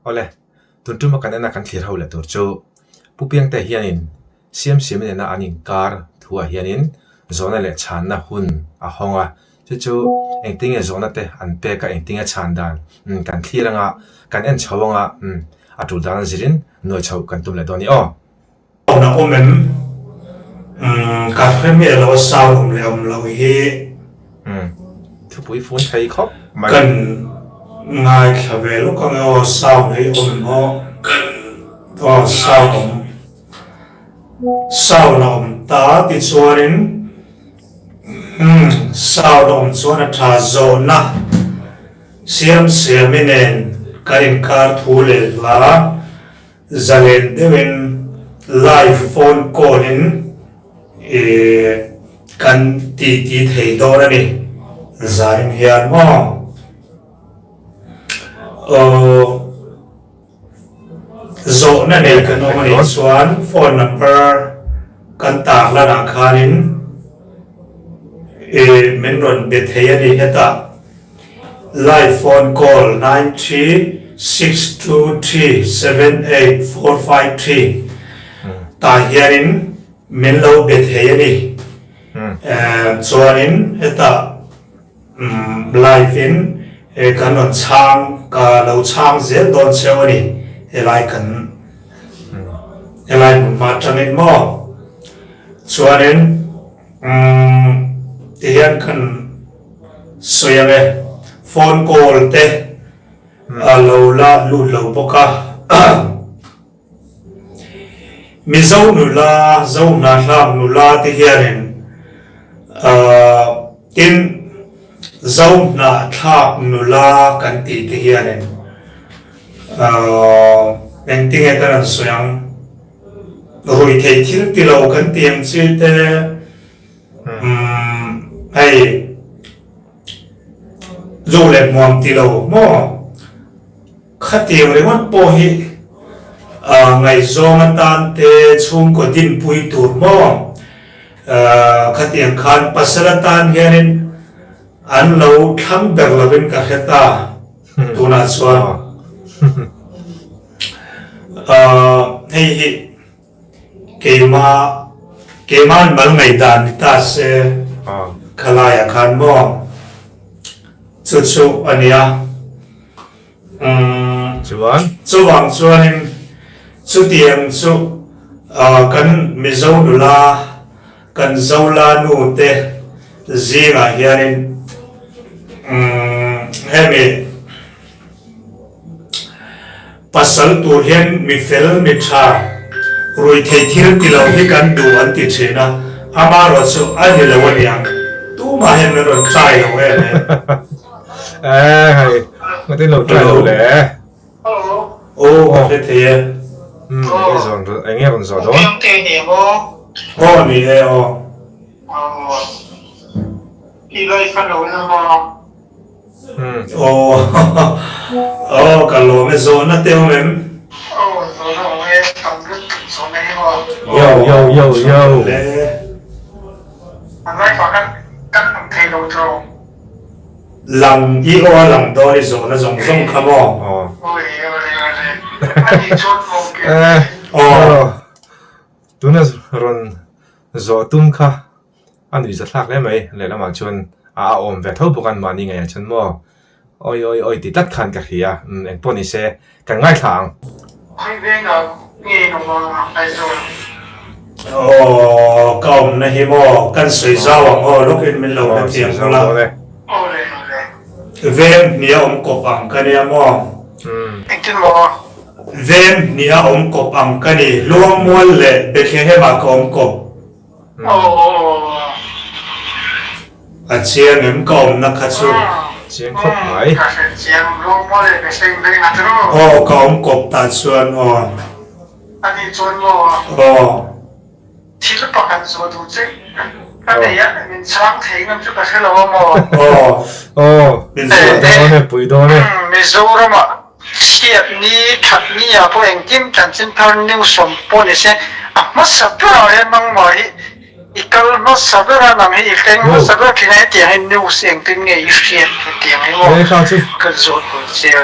Awle, tun tuma kan ena kan thlir ho leh tur chu Pu Piangte hianin Siamsiami nena an inkar thuah hianin zawhna leh chhanna hun a hawng a, chu chu engtinge zawhna te an pek a, engtinge chhan dan kan thlir anga kan en chho anga a tul dan a zirin nuai chhoh kan tum leh dawn ni aw. Sound a awm em? Umm ka hre miah lo a sound awm leh awm loh hi. Umm thupui fun thei khawp mai. Kan ngaithla ve lawk ang e aw sound hi awm em aw. Aw sound awm sound a awm ta tichuanin umm sound a awm chuan a tha zawhna Siamsiami nen kan inkar thu leh hla. Zalen deuhin live phone call in kan ti ti thei dawn a ni zanin hian maw aw zawhna nei kan awm a nih chuan phone number kan tar lan ah khanin min rawn be thei a ni hetah. Live phone call 9362378453 tah hianin min lo be thei a ni. Chuanin hetah live in kan rawn chhang ka lo chhang zel dawn cheu a ni helai kan helai hmun hma atangin maw. Chuanin tihian kan Sawi ang e, phone call te a lo la lut lo bawk a. Mizo nula, Zo hnathlak nula te hianin tin Zo hnahthlak nula kan tih te hianin engtinge kan han sawi ang, ruihtheih thil ti lo kan tih ang chi te, Umm hei zo leh hmuam ti lo maw? Khatiang ringawt pawh hi ngaihzawng atan te chhungkaw dinpui tur maw? Khatiang khan pasal atan hianin an lo thlang ber lovin ka hre ta tunah chuan hei hi Keimah, keima'n mal ngaihdan ni ta se khalaiah khan maw chu chu a nia. Umm Chuan? Chuvang chuanin chutiang chu kan Mizo nula, kan Zola nu te zingah hianin umm hemi, Pasal tur hian mi fel, mi tha, rui thei thil ti lo hi kan duh an ti thin a, amarawh chu a ni lo a niang, tumah hian min rawn try lo em e. Eh hei, ngatin lo try lo le. Aw ka hre thei e. Umm enge zawn enge rawn zawh dawn? Aw ni e aw. Aw aw ka lawm e zawhna te awm em? Aw zawhna awm e tam lutuk zawhna hi maw. Yo yo yo yo. An live ah khan kan lang thei lo tawh. Lang i aw a lang dawn i zawhna zawng zawng kha maw? Awi awi awi ani chuan maw ke. Aw. Tuna rawn zawh tum kha A nuih za thlak hle mai, lehlamah chuan a a awm ve tho bawk a, mahni ngeiah chuan maw awi awi awi ti tlat khan ka hria, umm engpawh ni se kan ngaithla ang. Khawi vengah nge in awm a Aizawl? Aw ka awmna hi maw kan sawi zau ang aw lawkin min lo hrethiam ula. Awle awle. Veng hnih a awm kawp ang ka nia maw? Engtin maw? Veng hnih a awm kawp ang ka ni, Luangmual leh Bethlehem ah ka awm kawp. A chiang em ka awmna kha chu. Chiang khawp mai. Aw ka awm kawp tah chuan aw. Aw. Aw. Aw. Min zawh dawn e pui dawn e. Chhiat ni, that ni ah pawh engkim chanchin thar news awm pawh ni se, a hmasa berah hian nangmah hi i kal hmasa ber a, nang hi i hleng hmasa ber thin a, hetiang hi news engtin nge i hriat hetiang hi maw ka zawt dawn che a.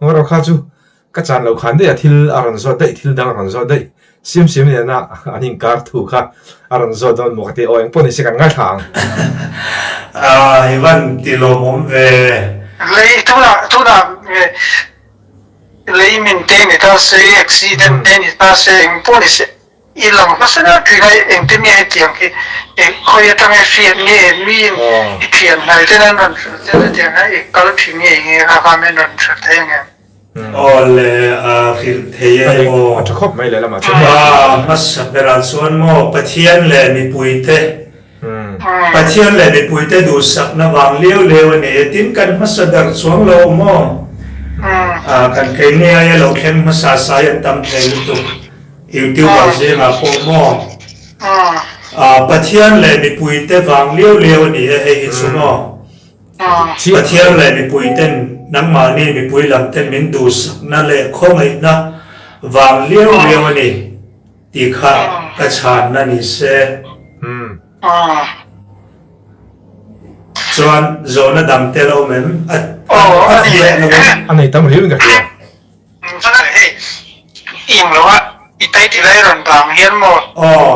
Ngaw rawh kha chu. Ka chan lo khan daih a thil a rawn zawt daih, thil dang a rawn zawt daih. Siam siam nena an inkar thu kha a rawn zawt dawn maw ka ti. Aw engpawh ni se kan ngaithla ang. Aaa i van ti lawmawm ve. Lei tunah tunah lei min te ni ta se, accident te ni ta se, engpawh ni se I lang hmasa ber thin a, engtin nge hetiang hi khawi atanga i hriat nge miin i thian hnai ten an rawn hrilh che hetiang hian i kal thin nge nge kha kha min rawn hrilh thei ang em? Aw le a hrilh thei e aw. A tha khawp mai lehlamah chuan. A hmasa berah chuan maw Pathian leh mipuite Pathian leh mipuite duhsakna vang liau liau a ni e. Tin, kan hmasa ber chuang lo maw? Kan keini aia lo thleng hmasa sai an tam thei lutuk. Youtuber zingah pawh maw? Pathian leh mipuite vang liau liau a ni e hei hi chu maw? Pathian leh mipuiten nangmahni mipui lamten min duhsakna leh khawngaihna vang liau liau a ni. Tih kha ka chhanna ni se. Chuan zawhna dang tel a awm em? A fiah lo em? A nei tam riau in ka hria. Chuan hei i eng lo a, i tai ti lai rawn vang hian maw? Aw.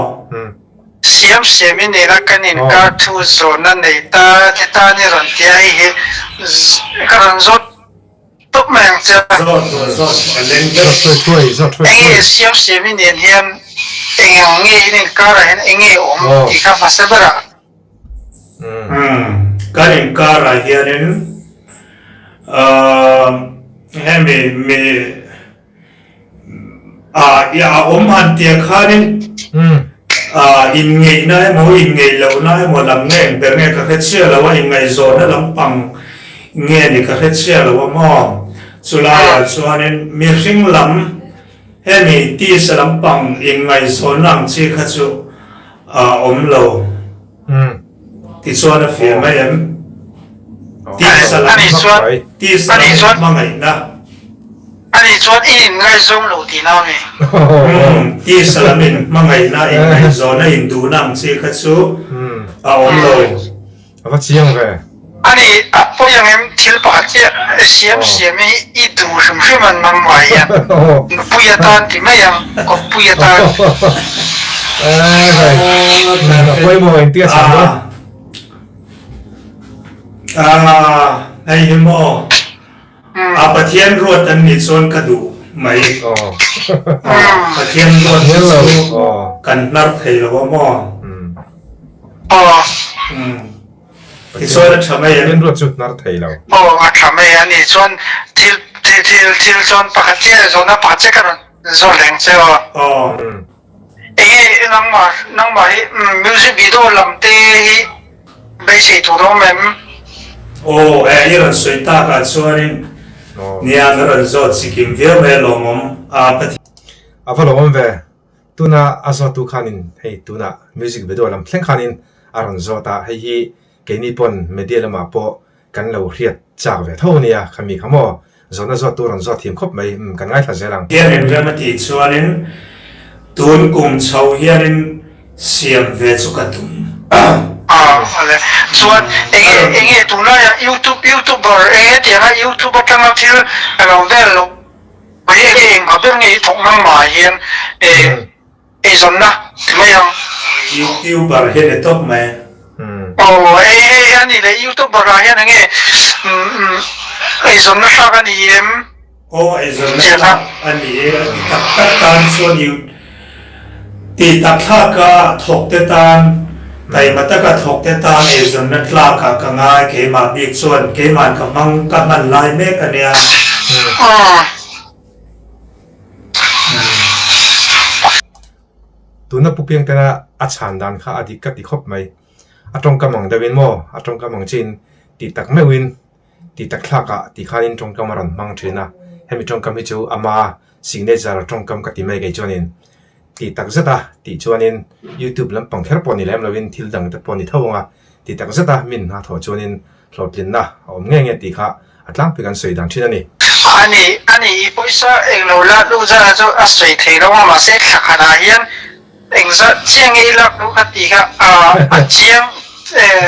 Siam siam i nena kan inkar thu zawhna nei ta ti tan i rawn tia hei hi ka rawn zawt. Tawp mai ang che. Zawt rawh zawt rawh a leng vek. Zawt thuai thuai zawt thuai thuai. Enge siam siam i nen hian eng ang nge in inkar ah hian enge awm tih kha hmasa ber ah. Umm kan inkar ah hianin ahh hemi mi A a awm han tia khanin a inngeihna emaw inngeih lohna emaw lam nge eng ber nge ka hre chiah lo a, inngaihzawhna lampang nge ni ka hre chiah lo a maw? Chulaiah chuanin mihring lam hemi tisa lampang inngaihzawnna ang chi kha chu a awm lo. Tichuan a fiah mai em? Tisa lam tisa lam in hmangaihna. Ani chuan i inngaihzawm lo tihna a mi? Umm, tisa lam in hmangaihna, inngaihzawna, induhna ang chi kha chu a awm lo. A va chiang ve. Ani, a pawi ang em thil pakhat chiah siam siam hi i duh hrim hrim an mang mai hian nupui atan ti mai ang, kawppui atan. A pawimawh engtia chhan dawn? Ah, hei hi maw? A Pathian ruat an nih chuan ka duh mai. Pathian ruat hi chu kan hnar thei lo a maw? Tichuan a tha mai em? Pathian ruat chu hnar thei lo. Aw a tha mai a nih chuan thil thil thil chuan pakhat chiah zawhna pakhat chiah ka rawn zawt reng che aw. Aw. Enge nangmah nangmah hi music video lam te hi beisei tur a awm em? Aw e i rawn sawi tak ah chuanin nia ka rawn zawt chikim viau mai a lawmawm a Pathian. A va lawmawm ve. Tuna a zawttu khanin hei tunah music video lam thleng khanin a rawn zawt a, hei hi keini pawn media lamah pawh kan lo hriat chak ve tho ania, khami kha maw zawhna zawttu rawn zawt thiam khawp mai, umm kan ngaithla zel ang. Hian inrem a tih chuanin tun kum chho hianin siam ve chu ka tum. Awle chuan enge enge tunlaiah youtube youtuber enge tianga youtube atanga thil lo vel lo Mai enge engah ber nge i thawk nangmah ah hian eizawnna ti mai ang. Youtuber hi ni tawp mai. Aw hei hei a ni leh youtuber ah hian enge eizawnna thlak a ni em? Aw eizawnna thlak a ni e a ti tak tak tan chuan Tih tak thlaka thawkte tan, taima taka thawkte tan eizawnna tlakah ka ngai keimah bik chuan keima'n ka hmang ka hman lai mek a nia. Tuna Pu Piangtena a chhan dan kha a dik ka ti khawp mai. A tawngkam ang deuhin maw, a tawngkam ang chin tih tak meuhin tih tak thlakah tih khanin tawngkam a rawn hmang thin a. Hemi tawngkam hi chu ama Signature tawngkam ka ti mai kei chuanin tih tak zet a tih chuanin YouTube lampang kher pawh ni lem loin thil dang te pawh ni tho ang a tih tak zet a min hna thawh chuanin hlawhtlinna a awm nge nge tih kha a tlangpui kan sawi dan thin a ni. A ni, a ni, i pawisa englo lak luh zat ah chu a sawi thei lo a mahse thla khat ah hian engzat chiah nge i lak luh kha tih kha a chiang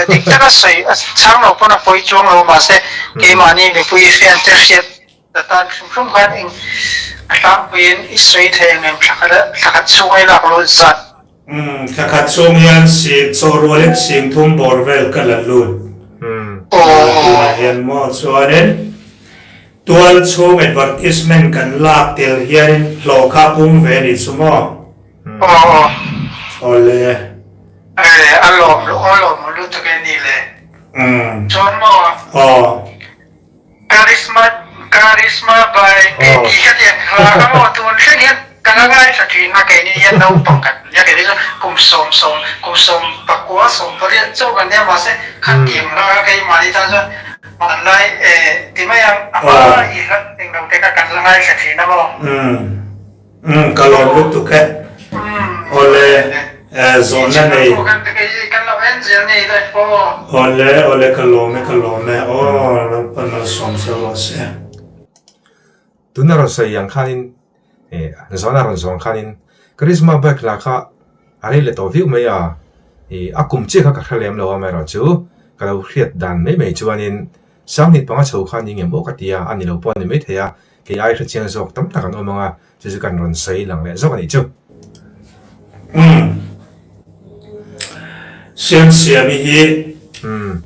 dik tak a sawi a chhang lo pawn a pawi chuang lo mahse keimahni mipui fan te hriat. Tan hrim hrim khan eng a tlangpuiin i sawi thei ang em thla khat chhung a i lak lut zat. Umm thla khat chhung hian sing chaw rualin sing thum bawr vel ka la lut tunah hian maw chuanin tual chhung advertisement kan lak tel hianin hlawh kha pung ve a nih chu maw? Awle. A lawm a lawm lutuk e ni le. Chuan maw? Aw. Karisma Karisma by Katie ka ti ang hla kha maw tun thleng hian ka la ngaithla thin a keini hian naupang kan nia keini chu kum sawm sawm kum sawm pakua sawm pariat chauh kan nia mahse khatiang hla kha keimahni tan chuan hmanlai eh ti mai ang a hma i hla englo te kha kan la ngaithla thin a maw. Umm ka lawm lutuk e. Awle zawhna nei. Awle awle ka lawm e ka lawm e aw Lalpan malsawm che rawh se. Tuna rawn sawi ang khanin eh zawhna rawn zawng khanin Karizma bike lah kha a rei leh tawh viau mai a, ih a kum chiah kha ka hre lem lo a amaherawhchu ka lo hriat dan mai mai chuanin Sanghnih panga chho kha ni ngem aw ka ti a, a ni lo pawh a ni maithei a, kei ai hrechiang zawk tam tak an awm ang a, chu chu kan rawn sawi lang leh zawk a nih chu. Umm. Siamsiami hi umm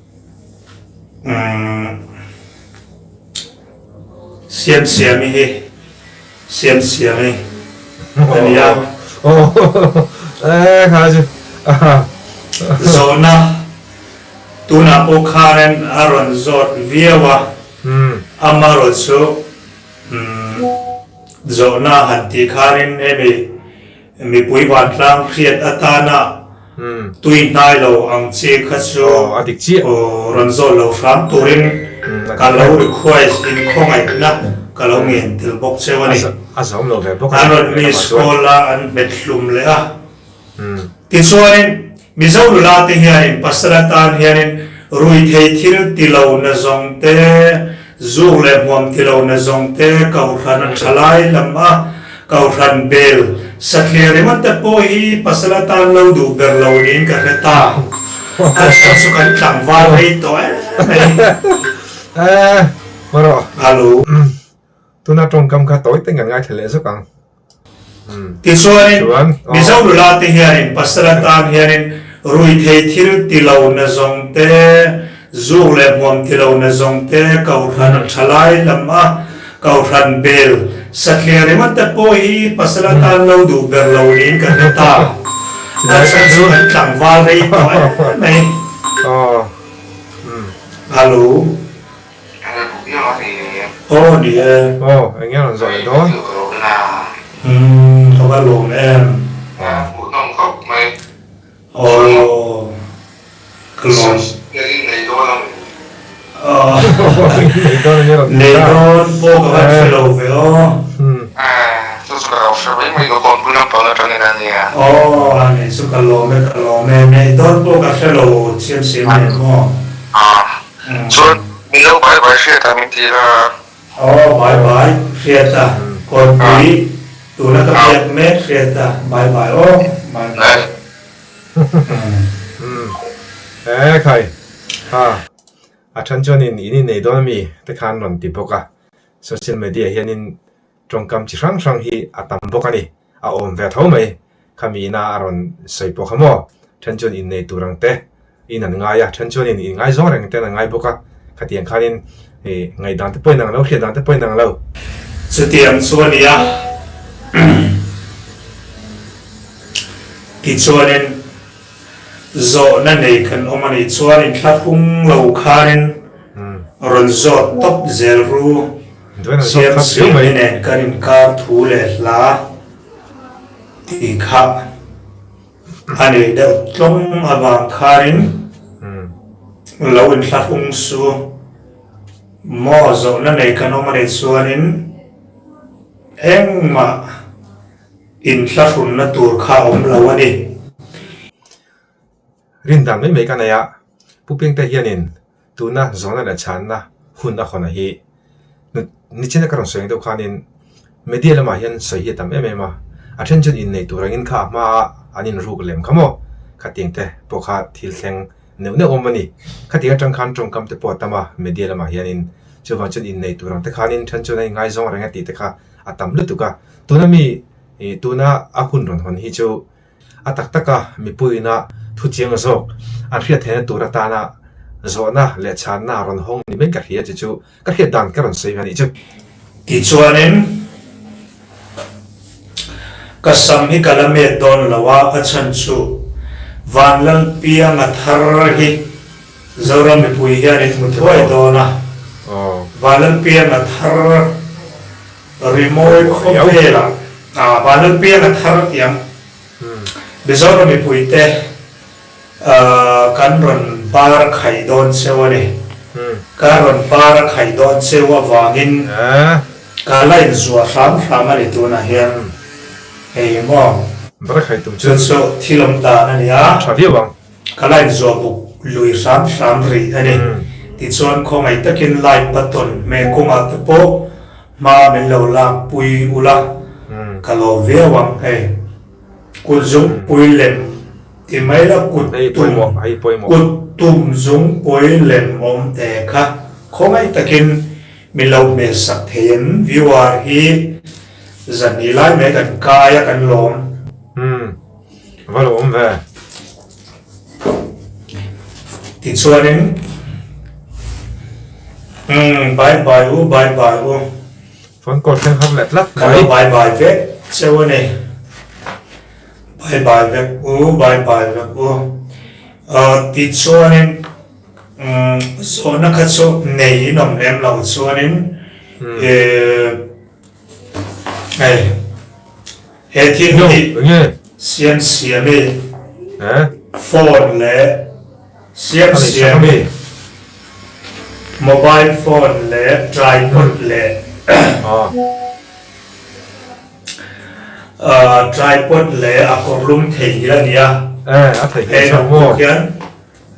Siamsiami hi Siamsiami a ni a. Aw kha chu. Zawhna Tunah pawh khanin a rawn zawt viau a, amarawh chu zawhna han tih khanin hemi mipui vantlang hriat atana tui hnai lo ang chi kha chu rawn zawt lo hram turin ka lo request in khawngaihna ka lo ngen tel bawk cheu a ni. An rawn miss call a, an hmet hlum leh a. Tichuanin, Mizo nula te hianin pasal atan hianin ruithei thil ti lo na zawng te, zuk leh hmuam ti lo na zawng te, kohhran a tha lai lam a, kohhran bel satliah ringawt te pawh hi pasal atan lo duh ber lo niin ka hre ta. A chhan chu kan tlangval rei tawh em mai. Alo. Tuna tawngkam kha tawi teng kan ngaithla leh zawk ang. Tichuanin, Mizo nula te hianin pasal atan hianin ruithei thil ti lo na zawng te, zuk leh hmuam ti lo na zawng te, kohhran a tha lai lam a, kohhran bel satliah ringawt te pawh hi pasal atan lo duh ber lo niin ka hre ta. A chhan chu kan tlangval rei tawh em mai. Alo. Aw ni e. Aw eng nge rawn zawh leh dawn? Umm ka va lawm em. Aw ka lawm. Nei dawn pawh ka va hre lo ve aw. Aw a nei chu ka lawm e ka lawm e. Nei dawn pawh ka hre lo siam siam nen maw. Chuan min lo bai bai hriat a min ti la. Aw bai bai hriat a Kawrpui tuna ka biak mek hriat a bai bai aw bai bai. E khai ha a then chuan in in innei dawn ami te khan rawn ti bawk a social media hian in Tawngkam chi hrang hrang hi a tam bawk a ni. A awm ve tho mai. Khami ina a rawn sawi pawh kha maw? Then chuan innei tur ang te in an ngai a, then chuan in inngaizawng reng ten an ngai bawk a. Khatiang khanin ngaihdan te pawh inang lo, hriatdan te pawh inang lo. Chutiang chu a ni a. Tichuanin Zawhna nei kan awm a nih chuan inthlahrung lo khanin rawn zawt tawp zel ru. Siamsiami nen kan inkar thu leh hla tih kha a nei deuh tlawng avang khanin lo inthlahrung su maw zawhna nei kan awm a nih chuanin engmah Inthlahrunna tur kha a awm lo a ni. Rin dan mai mai ka nei a, Pu Pengte hianin tuna zawhna leh chhanna hun a hawn a hi nichina ka rawn sawi ang deuh khanin media lamah hian sawi hi a tam em em a, a then chuan innei tur angin kha a hmaa an inruk lem kha maw khatiang te pawh kha thil thleng neuh neuh awm a ni. Khatiang atang khan tawngkam te pawh a tam a media lamah hianin. Chuvang chuan innei tur ang te khanin then chuan a inngaizawng reng a tih te kha a tam lutuk a. Tuna mi ih tuna a hun rawn hawn hi chu a tak taka mipuiina thu chiang zawk an hriat theihna tur atana zawhna leh chhanna a rawn hawng ni mai ka hria chu chu ka hriat dan ka rawn sawi ve a nih chu. Tichuanin ka sam hi ka la met dawn lo a, a chhan chu Vanlalpianga thar hi Zoram mipui hian in hmu thuai dawn a, Vanlalpianga thar rimawi khawvelah Vanlalpianga thar tih ang Mizoram mipuite kan rawn bar khaih dawn cheu a ni. Ka rawn bar a khaih dawn cheu avangin ka la inzuah hram hram a ni tunah hian hei maw. Chu chu thil awm dan a ni a. Ka la inzuah buk lui hram hram rih a ni. Tichuan khawngaih takin like button hmeh kawngah te pawh hma min lo lak pui ula ka lawm viau ang hei. Kut zungpui lem ti mai la kut tum kut tum zungpui lem awm te kha khawngaih takin min lo hmeh sak thei em viewer hi zahnih lai mai kan kai a kan lawm. Umm va lo awm ve. Tichuanin umm bye bye u bye bye u. Phone call thleng har leh tlat mai. Ka lo bye bye vek cheu a ni. Bye bye vek u, bye bye vek u. Tichuanin zawhna kha chu nei in awm lem lo chuanin hei he thil hi Siamsiami phone leh Siamsiami mobile phone leh tripod leh tripod leh a kawrlum theihnghilh a ni a, he naktuk hian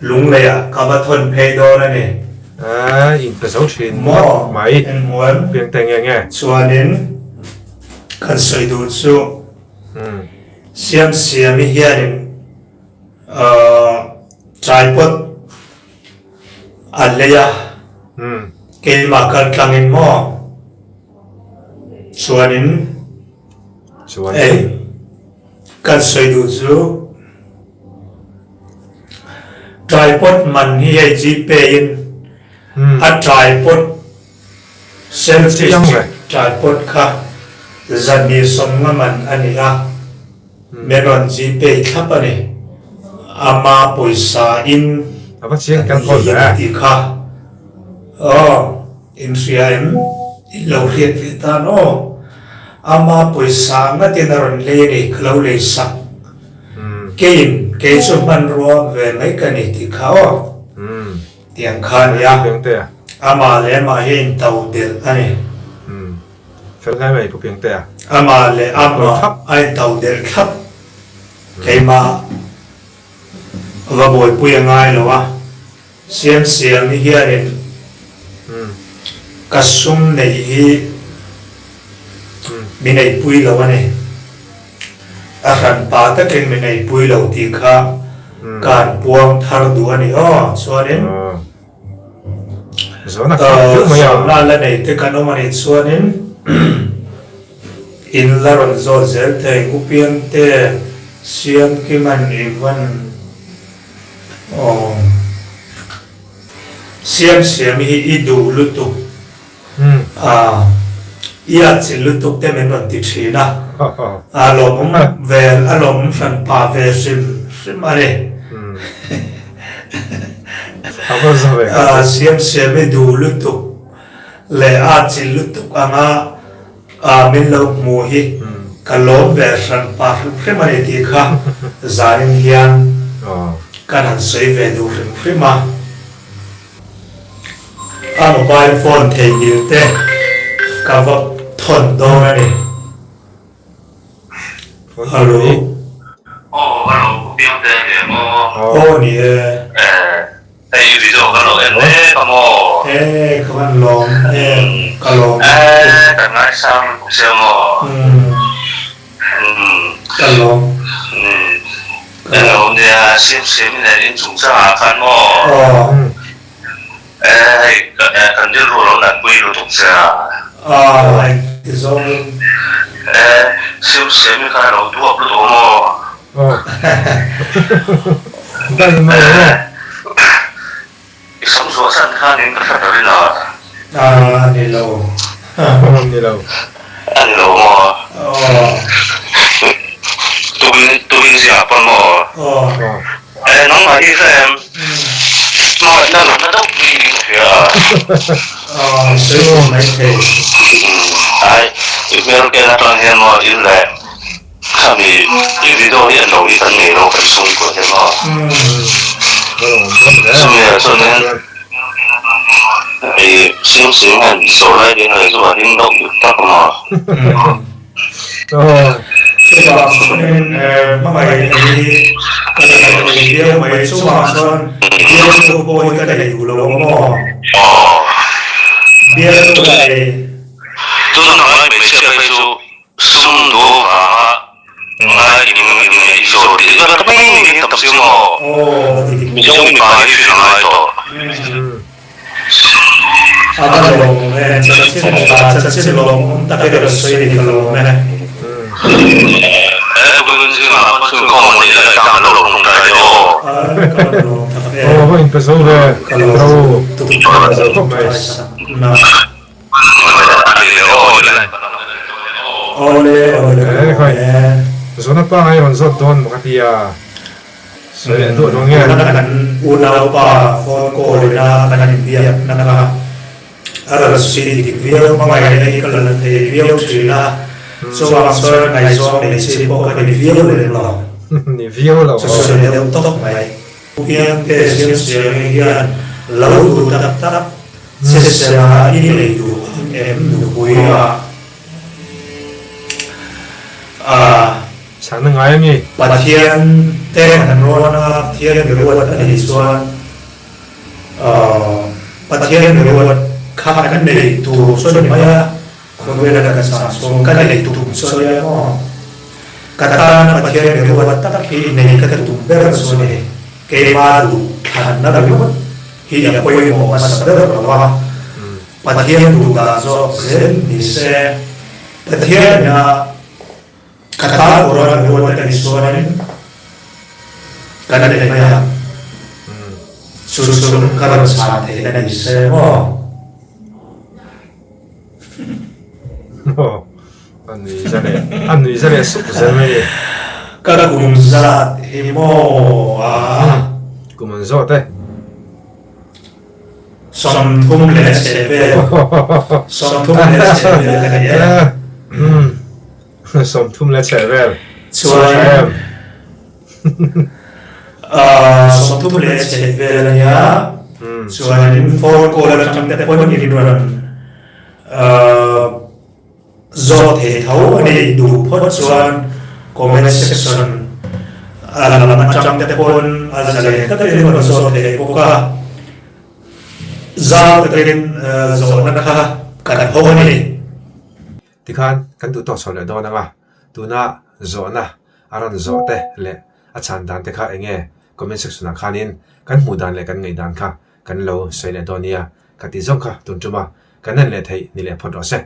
Lungleiah ka va thawn phei dawn a ni. Maw engmuan chuanin kan sawi duh chu Siamsiami hianin tripod a lei a, keimah kal tlangin maw chuanin hei kan sawi duh chu tripod man hi hei gpay in a tripod selfie stick tripod kha zahnih sawmnga man a ni a. Min rawn gpay thlap a ni. Ama pawisa in kan lei a tih kha aw in hria em? In lo hriat ve tan aw. Ama pawisa ngatin a rawn lei a ni, ka lo lei sak. Keiin kei chu hmanrua ve mai ka ni tih kha aw. Tiang kha a ni a. Amah leh amah hi a into delh a ni. Fel hle mai Pu Piangtea. Amah leh amah a into delh thlap. Keimah va buaipui a ngai lo a, Siamsiami hianin ka sum neih hi min eipui lo a ni. A hranpa takin min eipui lo tih kha ka han puang thar duh a ni aw. Chuanin. Zawhna la nei te kan awm a nih chuanin in la rawn zawt zel thei. U Piangte, Siamkiman i van awm. Siamsiami hi i duh lutuk. A, i atchilh lutuk te min rawn ti thin a, a lawmawm vel, a lawmawm hran pah ve hrim hrim a ni. A siam siam i duh lutuk leh a atchilh lutuk anga a min lo hmu hi ka lawm ve hran pah hrim hrim a ni tih kha zanin hian kan han sawi ve duh hrim hrim a. A mobile phone theihnghilh te ka va thawn dawn a ni. Hello. Aw hello Pu Piangte a ni em aw? Aw ni e. Eh hei i video ka lo en mek a maw? Eh ka van lawm em ka lawm. Eh kan ngaisang lutuk che a maw? Umm. Ka lawm. Ka lawm nia, sim sim nen in chungchangah khan maw? Aw. Eh hei kan rilru lo nat. lutuk che a. Aaa engti zawngin. E, Siamsiami kha a lo duap lutuk a maw? Aw. Dai mai maw? I sam zuah san khan in ka hre ber in a. A ni lo. A ni lo. A ni lo maw? Aw. Tukin tukin zingah pawn maw? Aw. E nangmah hi hre em? Hmangaihna lo na deuh hi in ka hria a. Aw sawi tur mai thei. Ai i hmel ken atang hian maw in leh Khami i video hi an lo hi kan ngei lo kan chhungkua te maw? Chumi ah chuanin i sim sim hian sawi lai ding leh chu a him deuh dik tak maw? Chuvang chuanin hmangaihna hi ka la nei viau mai, chuvang chuan bialtu pawh hi ka nei duh lo maw? Bialtu ka nei. Tunah ngai hmeichhia phei chu Sum duh vanga ngai in inneih zawh tih vel ka mai niin tam si maw? Mizo mipa hi hrilh a ngai tawh. A va lawm e, chanchin tha, chanchin lawmawm tak i rawn sawi ni ka lawm e. He tukin zingah pawn chhungkaw neih lai tang a lo hlawm thai teh aw. Ka va lawm tak e. Aw va inpe zo ve, ka lawm tuk khawp mai. Zawhna pangai rawn zawt dawn maw ka ti a, sawi leh duah dawn nge? Tuna kan unaupa phone call ina kan inbiakna kha a rawn sawi dik viau, hmangaihna hi ka la thei viau thin a, chuvang chuan ngaihzawng nei chi pawh ka ni viau lem lo. Ni viau lo. Chu sawi deuh tawp mai. Pu Piangte Siamsiami hian lo duh tak tak che sela i nei duh ang em nupui a a. Chhangna ngai a mi? Pathian te kan rawn a, Pathian mi ruat a nih chuan Pathian mi ruat kha kan nei tur chu a ni mai a, Khawvela ka chah chhung ka nei tum chu a nia maw? Ka tana Pathian mi ruat tak hi nei ka tum ber chu a ni. Keima duh thlanna ringawt hi a pawimawh hmasa ber lo a, Pathian duh dan zawk zel ni se. Pathian ina ka tan tura mi ruat a nih chuanin kan nei mai ang. Chu chu ka rawn chhan theihna ni se maw? A nui za leh a nui za leh suk zel mai ni. Ka kum zat hi maw a? Kum an zawt e. 30 chhe vel 30 chhe vel ka ni e. 30 chhe vel. Chuan 30 chhe vel a nia. Chuanin phone call atang te pawn in rawn Zawh thei tho a nih duh phawt chuan comment section a lam atang te pawn a zalen takin rawn zawh thei bawk a, zau takin zawhna kha kan hawng a ni. Tikhan kan duh tawk chho leh dawn ang a, tuna zawhna a rawn zawh te leh a chhan dan te kha eng nge comment section ah khanin kan hmuh dan leh kan ngaih dan kha kan lo sawi leh dawn nia ka tih zawng kha tun ṭuma kan en leh theih ni leh phawt rawh se.